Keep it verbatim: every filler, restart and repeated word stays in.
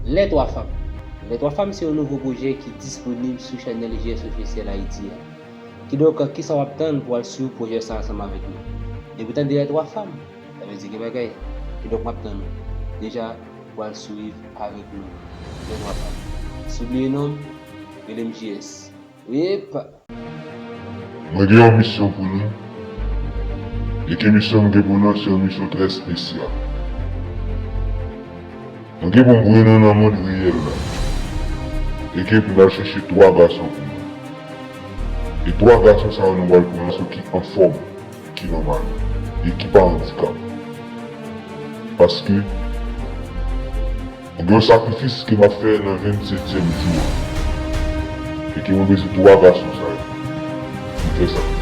Les Trois Femmes. Les Trois Femmes se yon nouvo pwojè ki disponib sou chèn L G S Officiel Haïti a. Kidonk, kisa w ap tann pou al swiv pwojè sa ansanm avèk nou? Depi w tande Les Trois Femmes, sa vle di gen bagay. Kidonk, m ap tann ou deja pou al swiv avèk nou Les Trois Femmes. Si w bliye non m, rele m J S. Epa! Mwen gen yon misyon pou nou. E ke misyon m gen pou nou an se yon misyon trè espesyal. Mwen gen pou m voye nou nan mond reyèl la. E ke pou n al chèche twa gason pou nou. E twa gason sa yo nou pral pran se ki anfòm, ki nòmal, e ki pa andikap. Paske Mwen gen yon sakrifis ke m ap fè nan vennsetyèm jou an. E ke mwen bezwen twa gason sa yo pou m fè sa.